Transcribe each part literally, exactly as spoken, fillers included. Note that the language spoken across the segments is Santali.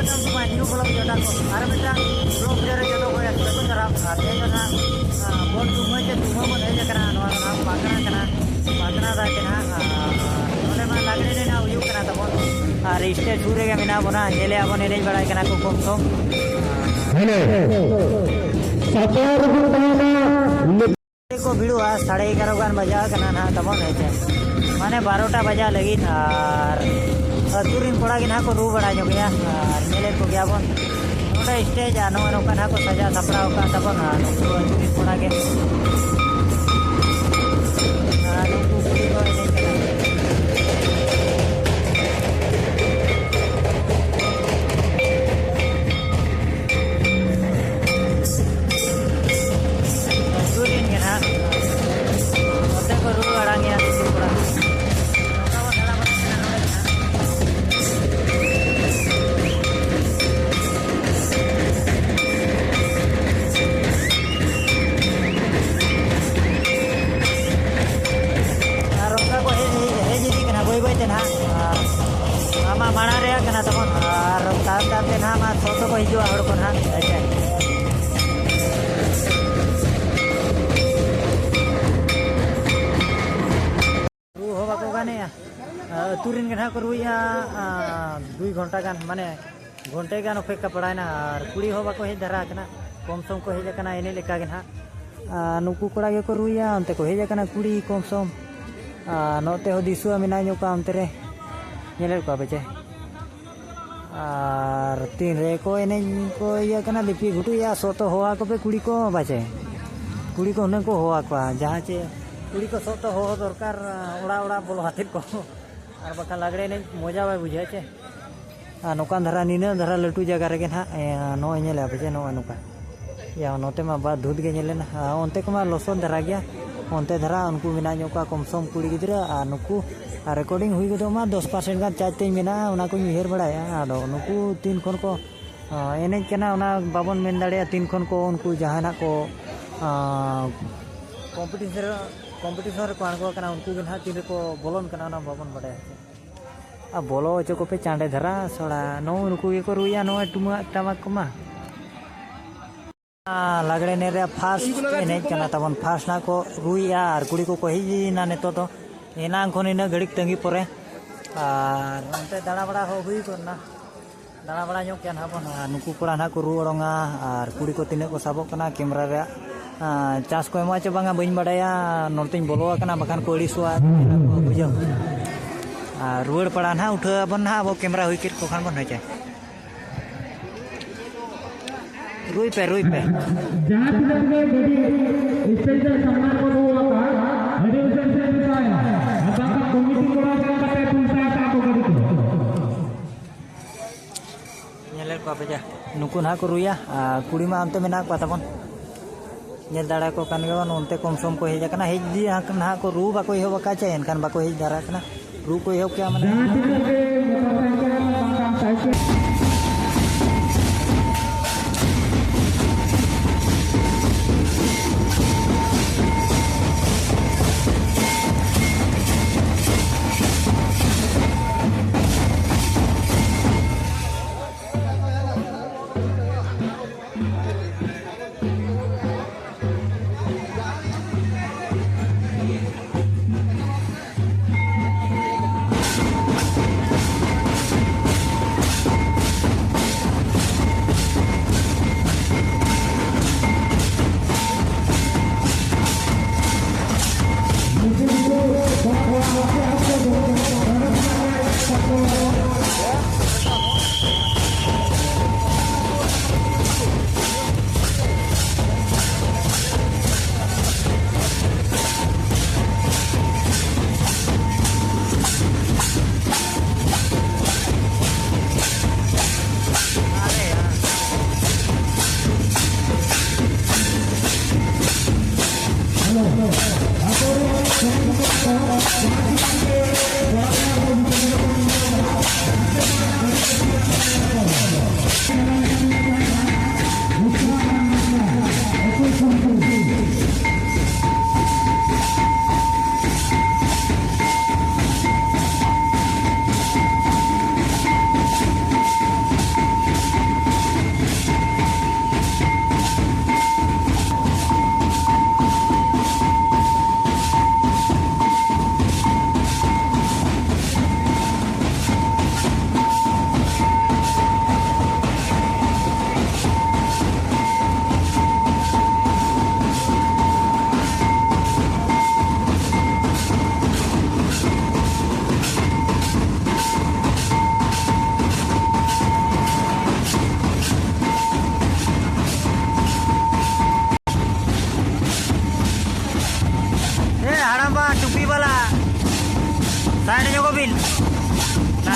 ᱢᱤᱫᱴᱟᱝ ᱫᱚ ᱵᱟᱝ, ᱧᱩ ᱵᱚᱞᱚ ᱜᱮ ᱡᱚᱴᱟ ᱠᱚ᱾ ᱟᱨ ᱢᱤᱫᱴᱟᱝ ᱵᱞᱚᱠ ᱨᱮ ᱡᱚᱛᱚ ᱠᱚ ᱮᱥ ᱠᱚ ᱪᱟᱞᱟᱜ ᱠᱟᱱᱟ᱾ ᱛᱮᱦᱮᱧ ᱫᱚ ᱱᱟᱦᱟᱜ, ᱟ, ᱵᱚᱱ ᱫᱩᱢᱟᱹ ᱪᱮ ᱫᱩᱢᱟᱹ ᱵᱚᱱ ᱦᱮᱡ ᱟᱠᱟᱱᱟ᱾ ᱱᱚᱣᱟ ᱫᱚ ᱱᱟᱦᱟᱜ ᱯᱟᱛᱲᱟ ᱠᱟᱱᱟ, ᱯᱟᱛᱲᱟ ᱫᱟᱜ ᱜᱮ ᱱᱟᱦᱟᱜ, ᱟ, ᱱᱚᱰᱮ ᱢᱟ ᱞᱟᱜᱽᱲᱮ ᱮᱱᱮᱡ ᱱᱟᱦᱟᱜ ᱦᱩᱭᱩᱜ ᱠᱟᱱᱟ ᱛᱟᱵᱚᱱ᱾ ᱟᱨ ᱥᱴᱮᱡ ᱥᱩᱨ ᱨᱮᱜᱮ ᱢᱮᱱᱟᱜ ᱵᱚᱱᱟ, ᱧᱮᱞᱮᱜᱼᱟ ᱵᱚᱱ ᱮᱱᱮᱡ ᱵᱟᱲᱟᱭ ᱠᱟᱱᱟ ᱠᱚ ᱠᱚᱢ ᱥᱚᱢ᱾ ᱦᱮᱞᱳ, ᱥᱟᱯᱲᱟᱣ ᱨᱮᱵᱚᱱ ᱛᱟᱦᱮᱱᱟ᱾ ᱠᱚ ᱵᱷᱤᱲᱚᱜᱼᱟ, ᱥᱟᱲᱮ ᱮᱜᱟᱨᱚ ᱜᱟᱱ ᱵᱟᱡᱟᱜ ᱠᱟᱱᱟ ᱱᱟᱦᱟᱜ ᱛᱟᱵᱚᱱ, ᱦᱮᱸ ᱪᱮ? ᱢᱟᱱᱮ ᱵᱟᱨᱚᱴᱟ ᱵᱟᱡᱟᱜ ᱞᱟᱹᱜᱤᱫ᱾ ᱟᱨ ᱟᱹᱛᱩ ᱨᱮᱱ ᱠᱚᱲᱟ ᱜᱮ ᱱᱟᱦᱟᱜ ᱠᱚ ᱨᱩ ᱵᱟᱲᱟ ᱧᱚᱜ ᱜᱮᱭᱟ, ᱟᱨ ᱧᱮᱞᱮᱫ ᱠᱚᱜᱮᱭᱟ ᱵᱚᱱ ᱱᱚᱰᱮ ᱥᱴᱮᱡᱽ, ᱟᱨ ᱱᱚᱜᱼᱚᱭ ᱱᱚᱝᱠᱟ ᱱᱟᱦᱟᱜ ᱠᱚ ᱥᱟᱡᱟᱣ ᱥᱟᱯᱲᱟᱣ ᱟᱠᱟᱫ ᱛᱟᱵᱚᱱᱟ ᱱᱩᱠᱩ ᱟᱹᱛᱩ ᱨᱮᱱ ᱠᱚᱲᱟ ᱜᱮ᱾ ᱟᱨ ᱱᱩᱠᱩ ᱠᱩᱲᱤ ᱠᱚ ᱮᱱᱮᱡ ᱠᱟᱱᱟ᱾ ᱟᱹᱛᱩ ᱨᱮᱱ ᱜᱮ ᱱᱟᱦᱟᱜ᱾ ᱱᱚᱛᱮ ᱠᱚ ᱨᱩ ᱟᱲᱟᱝ ᱜᱮᱭᱟ ᱠᱤᱪᱷᱩ ᱠᱚᱲᱟ᱾ ᱱᱚᱝᱠᱟ ᱵᱚᱱ ᱫᱟᱬᱟ ᱵᱟᱲᱟᱭ ᱠᱟᱱᱟ ᱱᱚᱰᱮ ᱜᱮ ᱱᱟᱦᱟᱜ᱾ ᱟᱨ ᱚᱱᱠᱟ ᱠᱚ ᱦᱮᱡ, ᱦᱮᱡ, ᱦᱮᱡ ᱤᱫᱤᱜ ᱠᱟᱱᱟ ᱵᱟᱹᱭ ᱵᱟᱹᱭ ᱛᱮ ᱱᱟᱦᱟᱜ᱾ ᱟᱨ ᱟᱢᱟᱜ ᱢᱟᱲᱟᱝ ᱨᱮᱭᱟᱜ ᱠᱟᱱᱟ ᱛᱟᱵᱚᱱ, ᱟᱨ ᱛᱟᱭᱚᱢ ᱛᱟᱭᱚᱢ ᱛᱮ ᱱᱟᱦᱟᱜ ᱢᱟ ᱥᱚᱛᱚ ᱠᱚ ᱦᱤᱡᱩᱜᱼᱟ ᱦᱚᱲ ᱠᱚ ᱱᱟᱦᱟᱜ᱾ ᱟᱪᱪᱷᱟ᱾ ᱨᱩ ᱦᱚᱸ ᱵᱟᱠᱚ ᱜᱟᱱᱮᱜᱼᱟ᱾ ᱟᱹᱛᱩ ᱨᱮᱱ ᱜᱮ ᱱᱟᱦᱟᱜ ᱠᱚ ᱨᱩᱭᱮᱜᱼᱟ, ᱟᱨ ᱫᱩᱭ ᱜᱷᱚᱱᱴᱟ ᱜᱟᱱ, ᱢᱟᱱᱮ ᱜᱷᱚᱱᱴᱮ ᱜᱟᱱ ᱚᱯᱮᱠᱠᱷᱟ ᱯᱟᱲᱟᱣᱮᱱᱟ, ᱟᱨ ᱠᱩᱲᱤ ᱦᱚᱸ ᱵᱟᱠᱚ ᱦᱮᱡ ᱫᱷᱟᱨᱟ ᱟᱠᱟᱱᱟ᱾ ᱠᱚᱢ ᱥᱚᱢ ᱠᱚ ᱦᱮᱡ ᱟᱠᱟᱱᱟ ᱮᱱᱮᱡ ᱞᱮᱠᱟ ᱜᱮ ᱱᱟᱦᱟᱜ᱾ ᱟᱨ ᱱᱩᱠᱩ ᱠᱚᱲᱟ ᱜᱮᱠᱚ ᱨᱩᱭᱟ, ᱚᱱᱛᱮ ᱠᱚ ᱦᱮᱡ ᱟᱠᱟᱱᱟ ᱠᱩᱲᱤ ᱠᱚᱢ ᱥᱚᱢ᱾ ᱟᱨ ᱱᱚᱛᱮ ᱦᱚᱸ ᱫᱤᱥᱩᱣᱟ ᱢᱮᱱᱟᱜ ᱧᱚᱜ ᱠᱚᱣᱟ ᱚᱱᱛᱮ ᱨᱮ, ᱧᱮᱞᱮᱫ ᱠᱚᱣᱟ ᱯᱮ ᱪᱮ? ᱟᱨ ᱛᱤᱱ ᱨᱮ ᱠᱚ ᱮᱱᱮᱡ ᱠᱚ ᱤᱭᱟᱹ ᱠᱟᱱᱟ, ᱞᱤᱯᱤ ᱜᱷᱩᱴᱩᱭᱮᱫᱼᱟ, ᱥᱚᱛᱚ ᱦᱚᱦᱚ ᱟᱠᱚ ᱯᱮ ᱠᱩᱲᱤ ᱠᱚ ᱯᱟᱪᱮ᱾ ᱠᱩᱲᱤ ᱠᱚ ᱦᱩᱱᱟᱹᱝ ᱠᱚ ᱦᱚᱦᱚ ᱟᱠᱚᱣᱟ, ᱡᱟᱦᱟᱸ ᱪᱮ ᱠᱩᱲᱤ ᱠᱚ ᱥᱚᱛᱚ ᱦᱚᱦᱚ ᱫᱚᱨᱠᱟᱨ, ᱚᱲᱟᱜ ᱚᱲᱟᱜ ᱵᱚᱞᱚ ᱟᱛᱮᱫ ᱠᱚ᱾ ᱟᱨ ᱵᱟᱠᱷᱟᱱ ᱞᱟᱜᱽᱲᱮ ᱮᱱᱮᱡ ᱢᱚᱡᱟ ᱵᱟᱭ ᱵᱩᱡᱷᱟᱹᱜᱼᱟ ᱪᱮ᱾ ᱟᱨ ᱱᱚᱝᱠᱟᱱ ᱫᱷᱟᱨᱟ, ᱱᱤᱱᱟᱹᱜ ᱫᱷᱟᱨᱟ ᱞᱟᱹᱴᱩ ᱡᱟᱭᱜᱟ ᱨᱮᱜᱮ ᱱᱟᱦᱟᱜ, ᱮ, ᱱᱚᱜᱼᱚᱭ ᱧᱮᱞᱮᱫᱼᱟ ᱯᱮ ᱪᱮ, ᱱᱚᱜᱼᱚᱭ ᱱᱚᱝᱠᱟ᱾ ᱭᱟ, ᱱᱚᱛᱮ ᱢᱟ ᱵᱟ ᱫᱷᱩᱛ ᱜᱮ ᱧᱮᱞᱮᱱᱟ᱾ ᱟᱨ ᱚᱱᱛᱮ ᱠᱚᱢᱟ ᱞᱚᱥᱚᱫ ᱫᱷᱟᱨᱟ ᱜᱮᱭᱟ᱾ ᱚᱱᱛᱮ ᱫᱷᱟᱨᱟ ᱩᱱᱠᱩ ᱢᱮᱱᱟᱜ ᱧᱚᱜ ᱠᱚᱣᱟ ᱠᱚᱢ ᱥᱚᱢ ᱠᱩᱲᱤ ᱜᱤᱫᱽᱨᱟᱹ, ᱟᱨ ᱱᱩᱠᱩ, ᱟᱨ ᱨᱮᱠᱚᱨᱰᱤᱝ ᱦᱩᱭ ᱜᱚᱫᱚᱜ ᱢᱟ ᱫᱚᱥ ᱯᱟᱨᱥᱮᱱᱴ ᱜᱟᱱ ᱪᱟᱨᱡᱽ ᱛᱤᱧ ᱢᱮᱱᱟᱜᱼᱟ, ᱚᱱᱟ ᱠᱚᱧ ᱩᱭᱦᱟᱹᱨ ᱵᱟᱲᱟᱭᱟ᱾ ᱟᱫᱚ ᱱᱩᱠᱩ ᱛᱤᱱ ᱠᱷᱚᱱ ᱠᱚ, ᱟ, ᱮᱱᱮᱡ ᱠᱟᱱᱟ, ᱚᱱᱟ ᱵᱟᱵᱚᱱ ᱢᱮᱱ ᱫᱟᱲᱮᱭᱟᱜᱼᱟ ᱛᱤᱱ ᱠᱷᱚᱱ ᱠᱚ ᱩᱱᱠᱩ ᱡᱟᱦᱟᱱᱟᱜ ᱠᱚ, ᱟ, ᱠᱚᱢᱯᱤᱴᱤᱥᱚᱱ ᱨᱮ, ᱠᱚᱢᱯᱤᱴᱤᱥᱚᱱ ᱨᱮᱠᱚ ᱟᱬᱜᱚ ᱟᱠᱟᱱᱟ, ᱩᱱᱠᱩ ᱜᱮ ᱱᱟᱦᱟᱜ ᱛᱤᱱ ᱨᱮᱠᱚ ᱵᱚᱞᱚᱱ ᱠᱟᱱᱟ, ᱚᱱᱟ ᱵᱟᱵᱚᱱ ᱵᱟᱰᱟᱭᱟ᱾ ᱟᱨ ᱵᱚᱞᱚ ᱦᱚᱪᱚ ᱠᱚᱯᱮ ᱪᱟᱸᱰᱮ ᱫᱷᱟᱨᱟ ᱥᱚᱲᱟ᱾ ᱱᱚᱜᱼᱚ ᱱᱩᱠᱩ ᱜᱮᱠᱚ ᱨᱩᱭᱟ ᱱᱚᱜᱼᱚᱭ ᱴᱩᱢᱟᱹᱜ ᱴᱟᱢᱟᱠ ᱠᱚᱢᱟ᱾ ᱟᱨ ᱞᱟᱜᱽᱲᱮ ᱮᱱᱮᱡ ᱨᱮᱭᱟᱜ ᱯᱷᱟᱥᱴ ᱮᱱᱮᱡ ᱠᱟᱱᱟ ᱛᱟᱵᱚᱱ, ᱯᱷᱟᱥᱴ ᱱᱟᱜ ᱠᱚ ᱨᱩᱭᱮᱫᱼᱟ ᱟᱨ ᱠᱩᱲᱤ ᱠᱚᱠᱚ ᱦᱮᱡ ᱮᱱᱟ ᱱᱤᱛᱚᱜ ᱫᱚ᱾ ᱮᱱᱟᱝ ᱠᱷᱚᱱ ᱤᱱᱟᱹᱜ ᱜᱷᱟᱹᱲᱤᱠ ᱛᱟᱺᱜᱤ ᱯᱚᱨᱮ ᱟᱨ ᱚᱱᱛᱮ ᱫᱟᱬᱟ ᱵᱟᱲᱟ ᱦᱚᱸ ᱦᱩᱭ ᱜᱚᱫ ᱮᱱᱟ᱾ ᱫᱟᱬᱟ ᱵᱟᱲᱟ ᱧᱚᱜ ᱠᱮᱜᱼᱟ ᱱᱟᱦᱟᱜ ᱵᱚᱱ᱾ ᱟᱨ ᱱᱩᱠᱩ ᱠᱚᱲᱟ ᱱᱟᱦᱟᱜ ᱠᱚ ᱨᱩ ᱚᱲᱚᱝᱟ ᱟᱨ ᱠᱩᱲᱤ ᱠᱚ ᱛᱤᱱᱟᱹᱜ ᱠᱚ ᱥᱟᱵᱚᱜ ᱠᱟᱱᱟ ᱠᱮᱢᱨᱟ ᱨᱮᱭᱟᱜ, ᱟᱸ, ᱪᱟᱱᱥ ᱠᱚ ᱮᱢᱚᱜᱼᱟ ᱪᱮ ᱵᱟᱝᱟ ᱵᱟᱹᱧ ᱵᱟᱰᱟᱭᱟ᱾ ᱱᱚᱰᱮᱧ ᱵᱚᱞᱚ ᱟᱠᱟᱱᱟ ᱵᱟᱠᱷᱟᱱ ᱠᱚ ᱟᱹᱲᱤᱥᱚᱜᱼᱟ, ᱢᱮᱱᱟ ᱠᱚ ᱵᱩᱡᱷᱟᱹᱣ᱾ ᱟᱨ ᱨᱩᱣᱟᱹᱲ ᱯᱟᱲᱟ ᱱᱟᱦᱟᱜ ᱩᱴᱷᱟᱹᱣ ᱟᱵᱚᱱ ᱱᱟᱦᱟᱜ ᱟᱵᱚ ᱠᱮᱢᱨᱟ ᱦᱩᱭ ᱠᱮᱫ ᱠᱚ ᱠᱷᱟᱱ ᱵᱚᱱ ᱦᱮᱸᱪᱮ᱾ ᱨᱩᱭ ᱯᱮ, ᱨᱩᱭ ᱯᱮ᱾ ᱡᱟᱦᱟᱸ ᱛᱤᱱᱟᱹᱜ ᱜᱮ ᱜᱟᱹᱰᱤ ᱥᱴᱮᱡ ᱨᱮ ᱥᱟᱢᱟᱱ ᱠᱚ ᱫᱚᱦᱚ ᱟᱠᱟᱫ, ᱟᱹᱰᱤ ᱩᱥᱟᱹᱨᱟ ᱥᱮᱱ ᱯᱮ᱾ ᱟᱨ ᱵᱟᱝᱠᱷᱟᱱ ᱠᱚᱢᱤᱴᱤ ᱠᱚᱲᱟ ᱥᱮᱱ ᱠᱟᱛᱮ ᱯᱩᱭᱥᱟ ᱦᱟᱛᱟᱣ ᱠᱚ ᱜᱟᱹᱰᱤ ᱠᱚ᱾ ᱧᱮᱞᱮᱫ ᱠᱚᱣᱟ ᱯᱮ ᱡᱟ, ᱱᱩᱠᱩ ᱱᱟᱦᱟᱜ ᱠᱚ ᱨᱩᱭᱟ, ᱟᱨ ᱠᱩᱲᱤ ᱢᱟ ᱚᱱᱛᱮ ᱢᱮᱱᱟᱜ ᱠᱚᱣᱟ ᱛᱟᱵᱚᱱ᱾ ᱧᱮᱞ ᱫᱟᱲᱮ ᱠᱚ ᱠᱟᱱ ᱜᱮᱭᱟ ᱵᱚᱱ, ᱚᱱᱛᱮ ᱠᱚᱢ ᱥᱚᱢ ᱠᱚ ᱦᱮᱡ ᱟᱠᱟᱱᱟ᱾ ᱦᱮᱡ ᱤᱫᱤ ᱱᱟᱦᱟᱜ ᱠᱚ ᱨᱩ ᱵᱟᱠᱚ ᱮᱦᱚᱵ ᱟᱠᱟᱫ ᱪᱮ, ᱮᱱᱠᱷᱟᱱ ᱵᱟᱠᱚ ᱦᱮᱡ ᱫᱟᱲᱮᱭᱟᱜ ᱠᱟᱱᱟ᱾ ᱨᱩ ᱠᱚ ᱮᱦᱚᱵ ᱠᱮᱜᱼᱟ ᱢᱟᱱᱮ᱾ ᱡᱟᱦᱟᱸ ᱛᱤᱱᱟᱹᱜ ᱜᱮ ᱢᱚᱴᱚᱨ ᱥᱟᱭᱠᱮᱞ ᱵᱟᱝᱠᱷᱟᱱ ᱥᱟᱭᱠᱮᱞ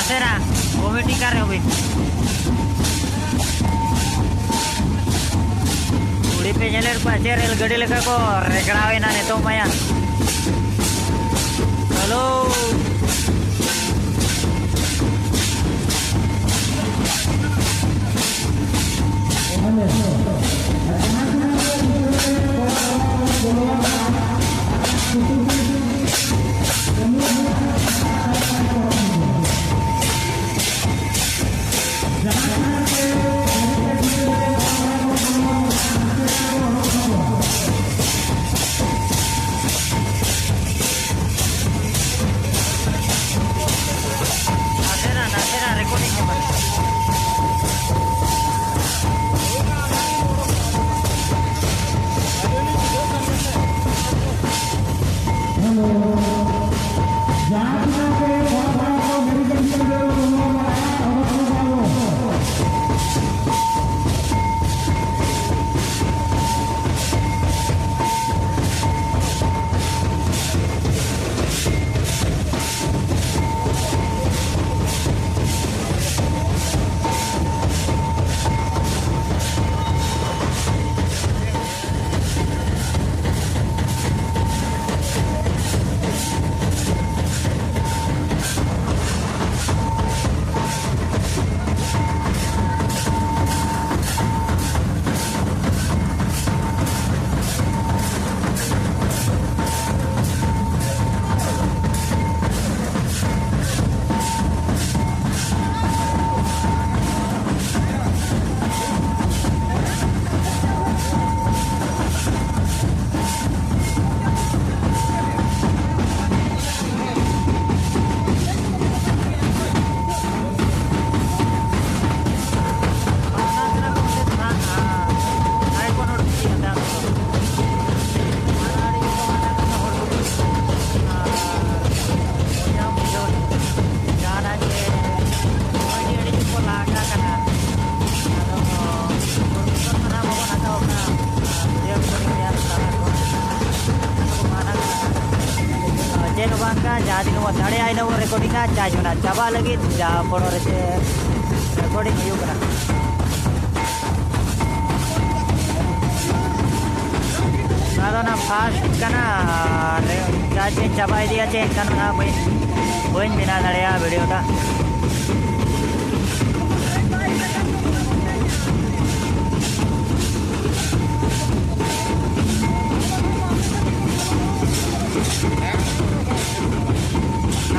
ᱥᱮᱱᱟ, ᱠᱚᱢᱤᱴᱤ ᱠᱟᱨ ᱨᱮ ᱦᱩᱭ᱾ ᱠᱩᱲᱤ ᱯᱮ ᱧᱮᱞᱮᱫ ᱠᱚᱣᱟ ᱪᱮᱫ ᱨᱮᱞ ᱜᱟᱹᱰᱤ ᱞᱮᱠᱟ ᱠᱚ ᱨᱮᱜᱽᱲᱟᱣ ᱮᱱᱟ ᱱᱤᱛᱚᱜ ᱢᱟᱭᱟ᱾ ᱦᱮᱞᱳ᱾ ᱤᱧᱟᱹᱜ ᱪᱟᱨᱡᱽ ᱢᱮᱱᱟᱜᱼᱟ, ᱪᱟᱵᱟᱜ ᱞᱟᱹᱜᱤᱫ, ᱡᱟ ᱯᱚᱨᱮ ᱨᱮ ᱪᱮ ᱨᱮᱠᱚᱨᱰᱤᱝ ᱦᱩᱭᱩᱜ ᱠᱟᱱᱟ᱾ ᱚᱱᱟ ᱫᱚ ᱚᱱᱟ ᱯᱷᱟᱥᱴ ᱠᱟᱱᱟ, ᱟᱨ ᱪᱟᱨᱡᱽ ᱤᱧ ᱪᱟᱵᱟ ᱤᱫᱤᱭᱟ ᱪᱮ, ᱮᱱᱠᱷᱟᱱ ᱚᱱᱟ ᱵᱟᱹᱧ, ᱵᱟᱹᱧ ᱵᱮᱱᱟᱣ ᱫᱟᱲᱮᱭᱟᱜᱼᱟ ᱵᱷᱤᱰᱤᱭᱳ ᱴᱟ᱾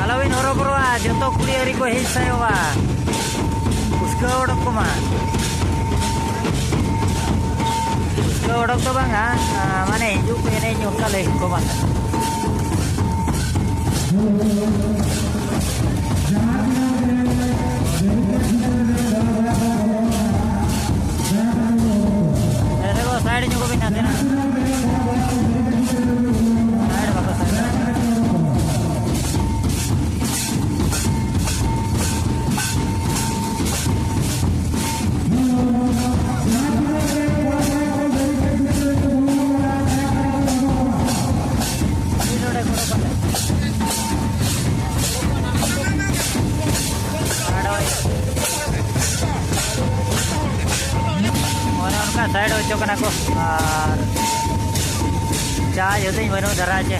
ᱟᱞᱚᱵᱤᱱ ᱦᱚᱨᱚᱵᱚᱨᱚᱜᱼᱟ, ᱡᱚᱛᱚ ᱠᱩᱲᱤ ᱟᱹᱣᱨᱤ ᱠᱚ ᱦᱮᱡ ᱥᱟᱭᱚᱜᱼᱟ᱾ ᱩᱥᱠᱟᱹᱣ ᱚᱰᱚᱠ ᱠᱚᱢᱟ᱾ ᱩᱥᱠᱟᱹᱣ ᱚᱰᱚᱠ ᱫᱚ ᱵᱟᱝᱟ, ᱟ, ᱢᱟᱱᱮ ᱦᱤᱡᱩᱜ ᱠᱚ ᱮᱱᱮᱡ ᱚᱱᱠᱟ ᱞᱟᱹᱭ ᱠᱚ ᱵᱟᱝ᱾ ᱮ, ᱫᱮᱠᱷᱚ, ᱥᱟᱭᱤᱰ ᱧᱚᱜᱚᱜ ᱵᱤᱱ ᱱᱟᱥᱮᱱᱟᱜ᱾ ᱥᱟᱭᱤᱰ ᱵᱟᱠᱚ ᱥᱟᱭᱤᱰ᱾ ᱚᱱᱮ ᱚᱱᱠᱟ ᱥᱟᱭᱤᱰ ᱦᱚᱪᱚ ᱠᱟᱱᱟ ᱠᱚ, ᱟᱨ ᱪᱟ ᱡᱩᱫᱤᱧ ᱵᱟᱹᱱᱩᱜ ᱫᱷᱟᱨᱟ ᱪᱮ᱾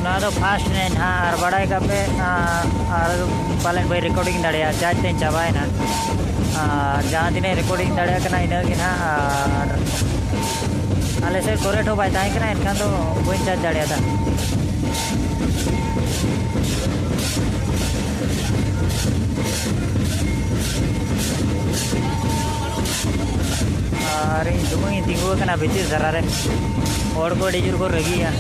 ᱱᱚᱣᱟ ᱫᱚ ᱯᱷᱟᱥᱴ ᱮᱱᱮᱡ ᱱᱟᱦᱟᱜ, ᱟᱨ ᱵᱟᱲᱟᱭ ᱠᱟᱜ ᱯᱮ, ᱟᱨ ᱯᱟᱞᱮᱱ ᱵᱟᱹᱧ ᱨᱮᱠᱚᱨᱰᱤᱝ ᱫᱟᱲᱮᱭᱟᱜᱼᱟ, ᱪᱟᱨᱡᱽ ᱛᱤᱧ ᱪᱟᱵᱟᱭᱮᱱᱟ᱾ ᱟᱨ ᱡᱟᱦᱟᱸ ᱛᱤᱱᱟᱹᱜ ᱨᱮᱠᱚᱨᱰᱤᱝ ᱫᱟᱲᱮᱭᱟᱜ ᱠᱟᱱᱟ, ᱤᱱᱟᱹᱜ ᱜᱮ ᱱᱟᱦᱟᱜ᱾ ᱟᱨ ᱟᱞᱮ ᱥᱮᱫ ᱠᱚᱨᱮᱱᱴ ᱦᱚᱸ ᱵᱟᱭ ᱛᱟᱦᱮᱸ ᱠᱟᱱᱟ, ᱮᱱᱠᱷᱟᱱ ᱫᱚ ᱵᱟᱹᱧ ᱪᱟᱨᱡᱽ ᱫᱟᱲᱮᱭᱟᱫᱟ᱾ ᱟᱨ ᱤᱧ ᱫᱩᱢᱟᱹᱧ ᱛᱤᱸᱜᱩ ᱟᱠᱟᱱᱟ ᱵᱷᱤᱛᱤᱨ ᱫᱷᱟᱨᱟ ᱨᱮ᱾ ᱦᱚᱲ ᱠᱚ ᱟᱹᱰᱤ ᱡᱳᱨ ᱠᱚ ᱨᱟᱹᱜᱤᱭᱟ᱾